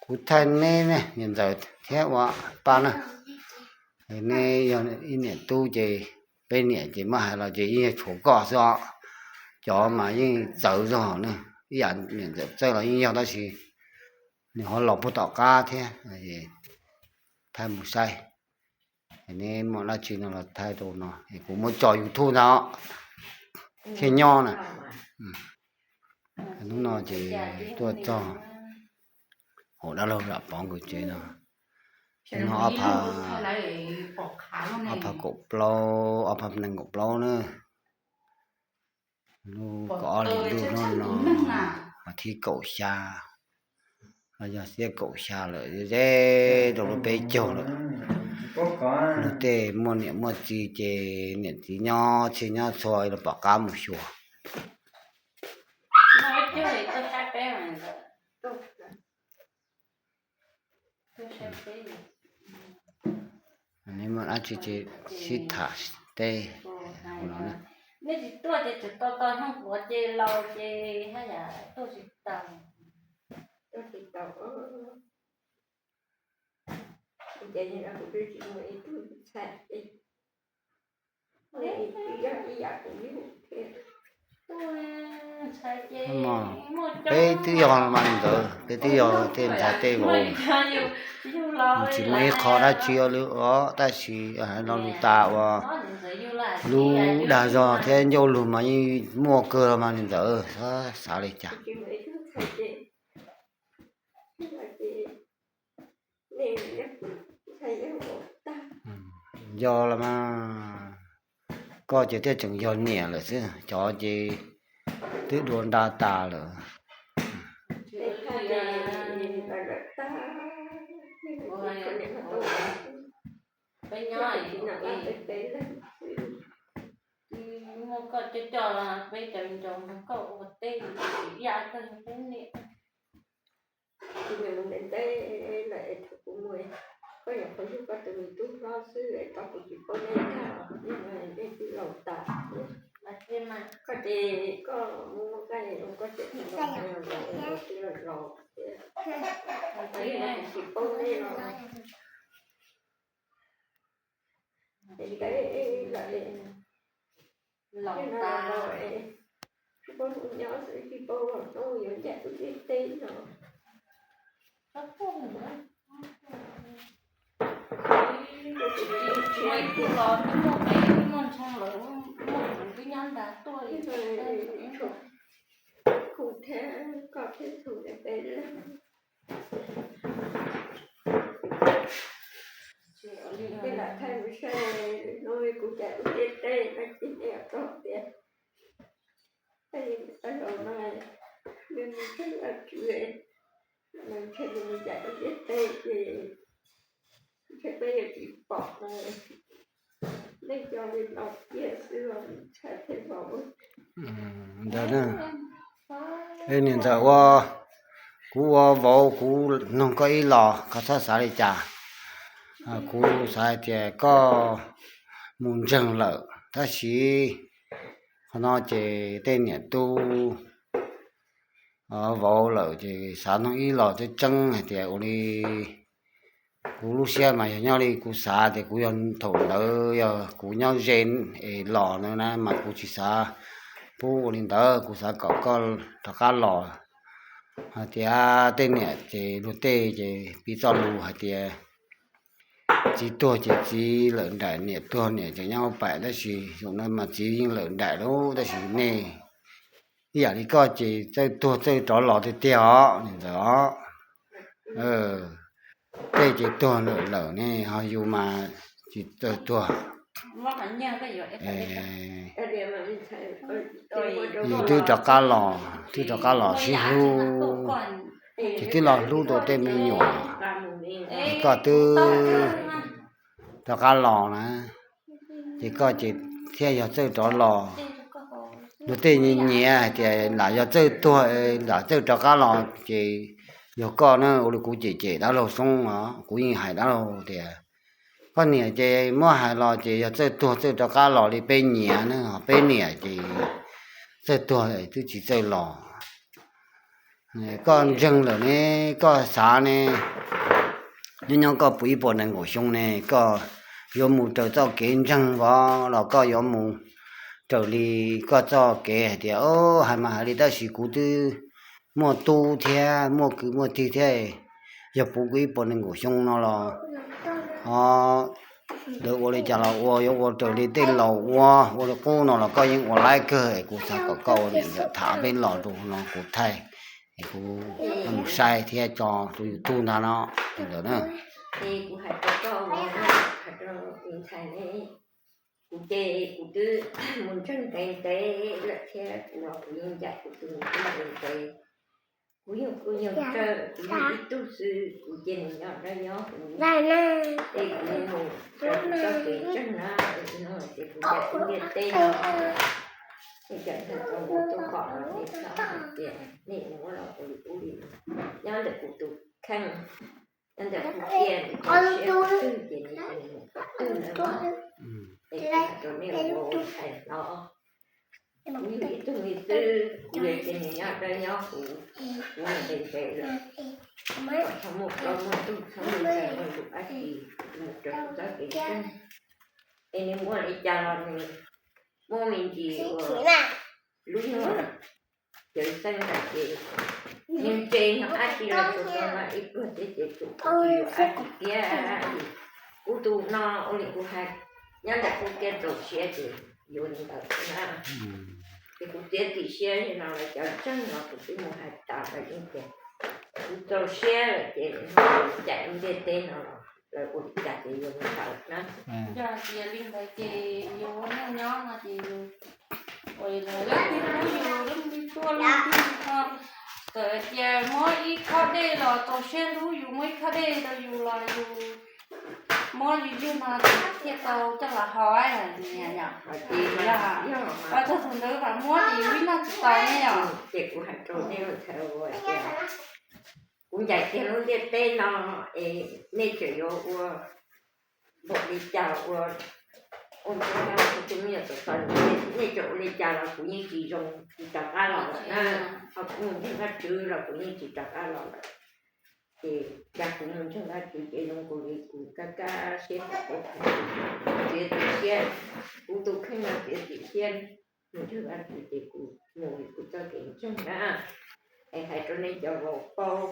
Kuv thaij neb niam ntxawm thiab ua pa na. Neb yog ib niam tub ces peb niam ces muab hais los ces yeej yog tshuav koj xwb os. Cov mas yeej txawv zog na, ib yam niam ntxawm Txawj los yeej yog tab sis nws ho los puag tom qab thiab. Thaij mus saib, neb muaj dab tsi no los thaij rau no es kuv muab tso YouTube ntag thiaj nyob na. Hnub no ces tuaj txog hauv dab laug Zam Pov nkawd tsev no. Hnub no ob phav kaum plaub, ob phav nees nkaum plaub na. Lub kaum ob hlis ntuj hnub no, vas thib kaum xya, los yog xiab kaum xya lawm, ze rau lub peb caug lawm. Luag tej muaj niam muaj txiv ces niam txiv nyob txhij nyob txhua los pom qab mus xyuas. Neb muaj dab tsi ces sib tham teb no. Nej tsis tuaj ces tseem tos tos xyoo kuav ces laus ces haj yam tuaj tsis tau. Peb twb yog mas li ntawd, peb twb yog tej ntxhais tej vauv, tsis muaj ib qho dab tsi li os, tab sis lo lus tas uas lub dag zog thiab ncauj lus mas yeej muaj kawg los mas li ntawd, xav li cas. Yog los mas, koj ces thiaj tseem yog niam lawm xwb, cov ces twb dua nra tas lawm. Muaj koj coj coj peb cov ncaus nrog koj ua teb, ib yam koj yog peb niam. Kuv niam mus ntev ntev lawm es thaum kuv mus, koj nyuam qhuav yug koj tus me tub hlob xwb es tau kuv tsis paub nej tag, nej twb laus tas. Koj ces koj mus muaj koj niam, koj tseem laus, laus, laus, twb laus laus thiab, kuv tsis paub nej los. Es ntawd lawm, laus tas, tsis paub mus nyob xwb, tsis paub los hnub yuav ncaim ub ncaim teb no. Tsis muaj ib tug los twb muaj peb muaj ntxhoo lawm, muaj tus twb nyob nrad tuaj ib tug. Kuv thiab koj thiab ntxhoo ncaim peb leeg. Peb lam thaij mus saib no, kuv ncaim ub ncaim teb no ces nej tau tias, thaij los no, nws mus txog los tsuv, nws ntshe nws mus ncaim ub ncaim teb ces ntshe peb yuav tsis pom no. Nej cov li laus tiag xwb los ntshai thiab vauv. Ntawd na, niam ntxawm ua, kuv ua vauv kuv noog koj ib los koj txhob xav li cas. Kuv xav hais tias koj mus ntseeg lawm tab sis qhov no ces tej niam tub vauv lawm ces xav noog ib los tseeb tseeb hais tias ua li kuv lub siab mas yog nyob li kuv xav tias kuv yog thaum ntawd yog kuv nyob ze es los ntawd na mas kuv tsis xav pub ua li ntawd, kuv xav kom koj rov qab los. Hais tias tej niam ces luag tej ces piv txoj lus hais tias txiv tuag ces txiv lawm nraim, niam tuag niam tseem nyob hauv paim, tab sis zaum no mas txiv yeej lawm nraim lauj, tab sis nej ib yam li koj ces txawj tuag txawj rov los tiag tiag os niam ntxawm os. Tej ces tuag lawm lawm ne, ho yus mas tsis txawj tuag. Yus twb rov qab los, twb rov qab los sib hlub, ces twb los hlub tau tej me nyuam, ces koj twb rov qab los na, ces koj ces thiaj yog txawj rov los. Luag tej nyiam nyiam hais tias lam yog txawj tuag, lam txawj rov qab los ces yog koj na, ua li kuv cem cem dab laug Xoob os, kuv yeej hais dab laug tias koj niam ces muab hais los ces yog txawj tuag txawj rov qab los li peb nyiam na, ho peb niam ces txawj tuag twb tsis txawj los. Koj ntseeg lawm ne, koj xav ne, nyob nyob koj puv ib puas nees nkaum xyoo ne, koj yuav mus raws txoj kev ntseeg vov los koj yuav mus raws li koj txoj kev hais tias, o, hais mas hais li tab sis kuv twb muaj tub thiab muaj kwv muaj tij thiab, yog puv kuv ib puas nees nkaum xyoo no los, o, lawv ua li cas los ua, yuav ua raws li tej laus ua, ua li qub no los koj yeej ua laib kawg es kuv xav kom koj ua niam ntxawm tham peb los rau no kuv thaij, es kuv mus saib thiab tso rau YouTube ntag no. Ntawd na. Kuv ces kuv twb mus ntseeg ntev ntev lawm thiab kuv los kuv yeej ncaim kuv tus mus ntseeg ntev ntev. Kuv yog kuv yog tsawg, kuv yog ib tug xwb, kuv cia nws nyob dawb nyob huv. Ces kuv mus raws kuv txoj kev ntseeg na, no ces kuv ncaim kuv ntiaj teb no. Nej cov ntseeg tau ua tuaj pom no nej txhob hais tias nej ua muab los ua li ub li no. Nyob ntawm kuv tus kheej, nyob ntawm kuv tiag, nws tau siab qhov twg ces nws mus qhov twg na. Es kuv hais rau nej ua ntxhais hlob, kuv yog ib tug me xwb, kuv yuav cia nws nyob dawb nyob huv, kuv mus ntev ntev lawm. Kom txhob muaj plaub muaj ntug, txhob muaj ntxhais muaj ntug dab tsi, mus raws kuv txoj kev ntseeg. Es nws muaj li cas los nws muaj me ntsis ua lub nyuag cawv xeeb ntawd ces nws ntse nyob dab tsi los tsuas tau noj ib pluag thiab ces tsuas tsis yuav dab tsi thiab. Kuv tus no ua li kuv hais, nyob ntawm kuv tiaj txaus siab ces yuav li ntawd xwb na. Ces kuv txiav txim siab li no lawv cov ntseeg no kuv twb mus hais tas lawv yeej tias kuv txaus siab lawm ces ncaim lub ntiaj teb no los lawv ua li cas ces yuav li ntawd na. Yog tias li ntawd ces yus ua neej nyob no ces yus ua li lawv leej twg hlub yus leej twg tuaj leej twg no, txawm tias muab ib khob dej los txaus siab hlub yus, muab ib khob dej rau yus los yus muab yus yug no ces thiaj tau coj los haus. Txog thaum ntawd mas muab ces yus ib noj tsis tau ne yom. Ces kuv hais rau nej ua ntxhais ua tias kuv ncaim kiag lub ntiaj teb no es nej tseem yuav ua npaum li cas ua, ua ntsuag no kuv tus me nyuam txom txom nyem, nej tseem ua li cas los kuv yeej tsis zoo tsis rov qab los lawm na. Ho kuv mus ntseeg Vajtswv los kuv yeej tsis rov qab los lawm. Ces cas kuv mus ntseeg Vajtswv ces zoo nkaus li kuv kaj kaj siab, txiav txim siab, kuv tus kheej no txiav txim siab mus ntseeg Vajtswv ces kuv mus li kuv txoj kev ntseeg na. Es hais rau nej cov laus paub,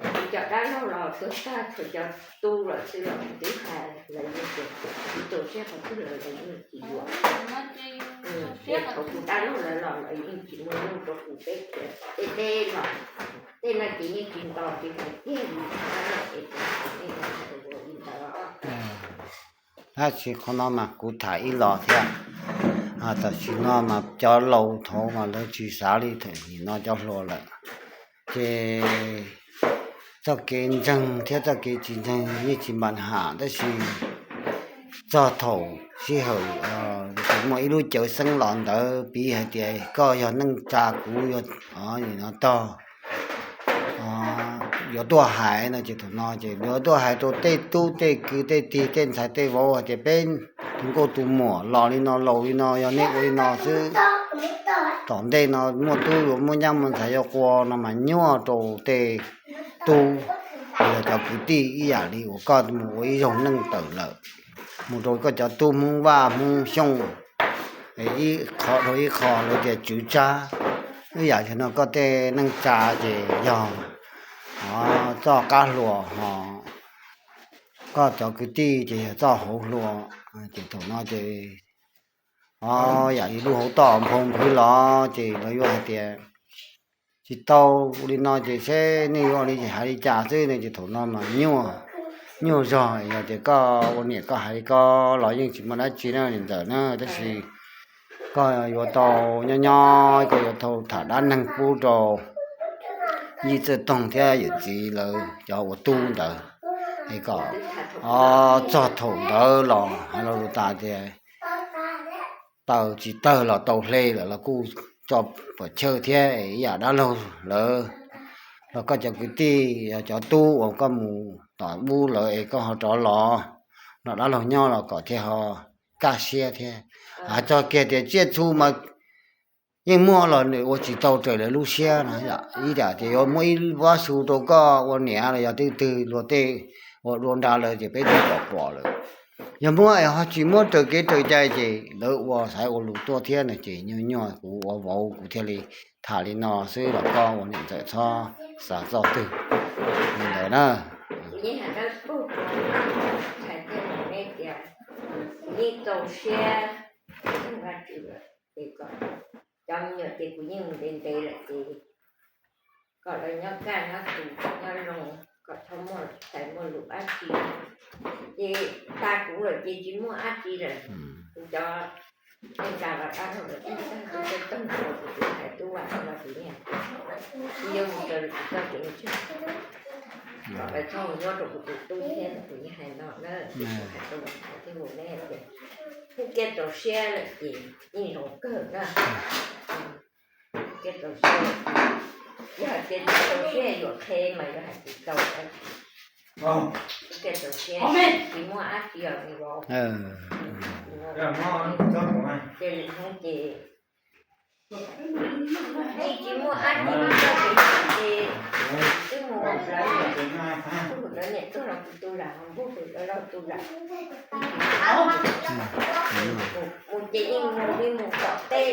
kuv cov dab laug los tuag tag, tshuav cov tub los xwb los kuv twb hais lawv yeej tias kuv txaus siab qhov twg los lawv yeej tsis yuav. Ces thaum kuv dab laug lawv los lawv yeej tsis muaj nuj rau kuv, peb khiav deb deb los tej no ces yeej tsis nto tsis hais kiag li. Es kuv hais li ntawd. Tab sis qhov no mas kuv tham ib los thiab, tam sim no mas cov laus thaud mas lawv tsis xav li thaum nim no cov hluas lawm. Ces txoj kev ntseeg thiab txoj kev tsis ntseeg yeej tsis npam ham, tab sis txog thaum sij hawm muaj ib lub cawv xeeb los ntawd piv hais tias koj yog neej tsa kuv yog no tog, yuav tuaj hais no ces thaum no ces yuav tuaj hais rau tej tub tej kwv tej tij tej ntxhais tej vauv hais tias peb tus nkauj tus muam los li no laus li no yog nej ua li no xwb, tom ntej no muaj tub yuav muaj nyab muaj ntxhais yuav qua no mas nyuaj rau tej tub, los yog cov kwv tij ib yam li uas koj mus ua ib zaug neej tawm lawm, mus rau koj cov tub Hmoob Vaj Hmoob Xyooj, ib qho dhau ib qho lawv tias tswv tsab, ib yam li no koj tej neej tsa ces yog txoj qab hluas ho koj cov kwv tij ces yog txoj hauv hluas. Ces thaum no ces yam li lub hauv toj nphoo nphwv los ces lawv yuav hais tias tsis tau li no ces seb nej yuav ua li hais li cas xwb ne. Ces thaum no mas nyuaj, nyuaj zog, yog tias koj ua niam koj hais li ko los yeej tsis muaj dab tsi na niam ntxawm na, tab sis koj yuav tau nyob nyob koj yuav tau tham dab neeg pub rau Yij Txawj Toog thiab yawm txiv lawv cov ua tub ntawd, es kom txog thaum ntawd los hais lo lus tas tias tawg tsis tawg los tau hle lawm los kuj tso pom chawj thiab, ib yam dab laug lawv los koj cov kwv tij, cov tub uas koj mus tom ub lawm es koj ho rov los nrog dab laug nyob los kom thiaj ho kaj siab thiab. Hais txog kiag tias tsiaj txhu mas yeej muaj los nws ua tsis tau raws lawv lub siab no yom. Ib yam tias yuav muaj ib vab su rau koj ua niam los yog twg twg luag tej ua dua nra lawm ces peb twb pom pom lawm. Yog muaj es ho tsis muab raws kev raws cai ces lawv ua xaiv ua lus tuaj thiab no ces nyuaj nyuaj kuv ua vauv kuv thiaj li tham li no xwb los koj ua niam ntxawm txhob xav txoj twg li ntawd na. Kuv yeej hais dawb paug rau nej tias kuv yeej txaus siab, Vajtswv, ces kom cov me nyuam ces kuv yeej mus ntev ntev lawm ces kom lawv nyob kaj nyob tus nyob zoo, kom txhob muaj txais muaj lus dab tsi. Ces tag kuv lawm ces tsis muaj dab tsi lawm. Kuv cov neej tsa los dab laug lawm, tag kuv cov toog los kuv tus hais tub Vam los kuv niam, kuv yuav mus raws li kuv txoj kev ntseeg, kom lawv txhob mus nyob rau kuv tus tub thiab no. Kuv yeej hais no na, kuv hais rau lawv thiab mus ne tias, kuv kiag txaus siab lawm ces yeej zoo kawg na. Kuv kiag txaus siab lawm ces, yog hais tias tsis txaus siab yuav qhia mas yuav hais tsis tau. Kuv kiag txaus siab, tsis muaj dab tsi os me vauv. Ces lwm hnub ces yeej tsis muaj dab tsi, ces twb mus lawv, lawv niam tuag los kuv tu lam, npug lawv laug tu lam. Mus ces yeej mus li mus tom tej,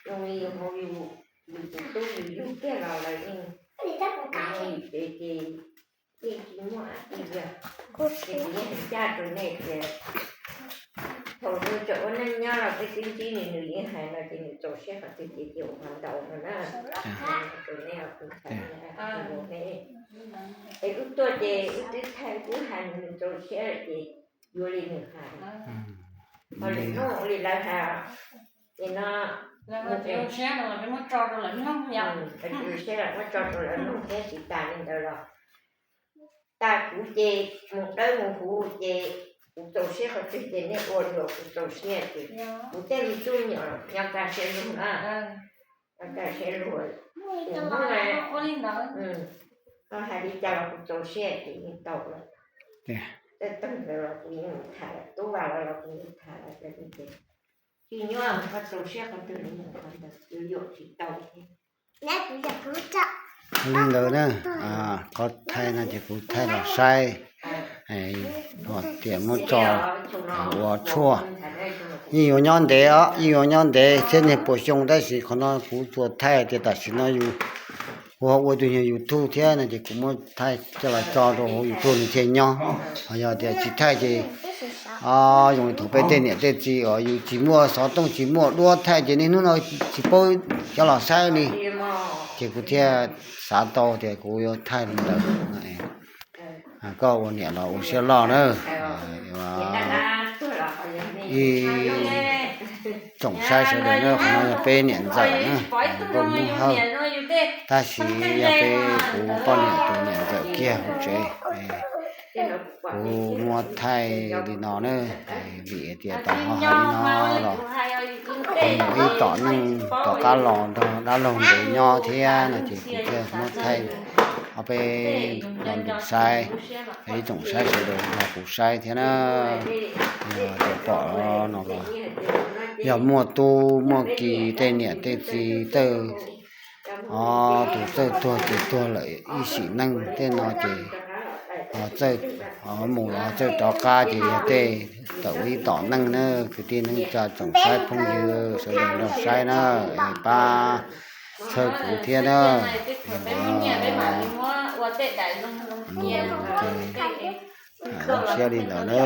zoo li yus mus yus, yus tus tub yus yug kiag los lawv yeej mus yus tsev ces yeej tsis muaj dab tsi li. Ces kuv yeej hais ncaj rau nej tias thaum nws tseem ua neej nyob los peb twb ntsib nws, nws yeej hais no ces nws txaus siab qhov twg ces cia ua qhov ntawd no na. Rau nej os, kuv txhais nej, es wb tuaj ces wb twb thaij wb hais nws txaus siab lawm ces yuav li nws hais. Ho lwm hnub li lawv hais, ces no, siab lawm muab tso rau lawv mloog thiab tsis tas li ntawd los tas kuv ces mus dawb mus huv ces kuv txaus siab qhov twg ces nej ua li kuv txaus siab ces kuv tej me tub me nyuam nyob kaj siab lug na, nyob kaj siab lug. Kuv hnub no hais li cas los kuv txaus siab ces yeej tau lawm. Tej tug ntawd los kuv yeej mus tham lawm, tub Vam los los kuv yeej tham lawm, tsis nyuaj, koj txaus siab qhov twg los mus qhov ntawd, yuav yuam tsis tau thiab. Li ntawd na, qhov thaij no ces kuv thaij los saib, hais tias muab tso ua tshuaj. Yeej yuav nyob ntev os, yeej yuav nyob ntev thiab niag puas xyoo, tab sis qhov no kuv tsuas thaij tias tam sim no yus ua ua tus nyuag YouTube thiab no ces kuv muab thaij coj los tso rau hauv YouTube nws thiaj nyob. Ho yog tias tsis thaij ces zoo li thaum peb tej niam tej txiv uas yus tsis muaj xov tooj tsis muaj duab thaij ces niaj hnub no tsis paub cov los saib li. Ces kuv thiaj xav tau tias kuv yuav thaij li ntawd. Koj ua niam los ua siab loj na. Ib tsoom saib sawv daws na, qhov no yog peb niam ntxawm na, nkauj Hmoob Hawj, tab sis yog peb kuv poj niam tus niam ntxawm kiag hauv tsev. Kuv muab thaij li no na, vim tias tau ho hais li no los mus ib tom neej tom qab los nrog dab laug ntev nyob thiab no ces kuv thiaj muab thaij ob peb lo lus saib, ib tsoom saib sawv daws nrog kuv saib thiab na. Yog tias pom no los yog muaj tub muaj ki tej niam tej txiv txawj, tus txawj tuag ces tuag lawm ib sim neej, tej no ces txawj mus los txawj rov qab ces yog tej tawm ua ib tom neej na. Kwv tij neej tsa tsoom saib phooj ywg sawv daws nrog saib na, es pab txhawb kuv thiab na. Zoo siab li ntawd na.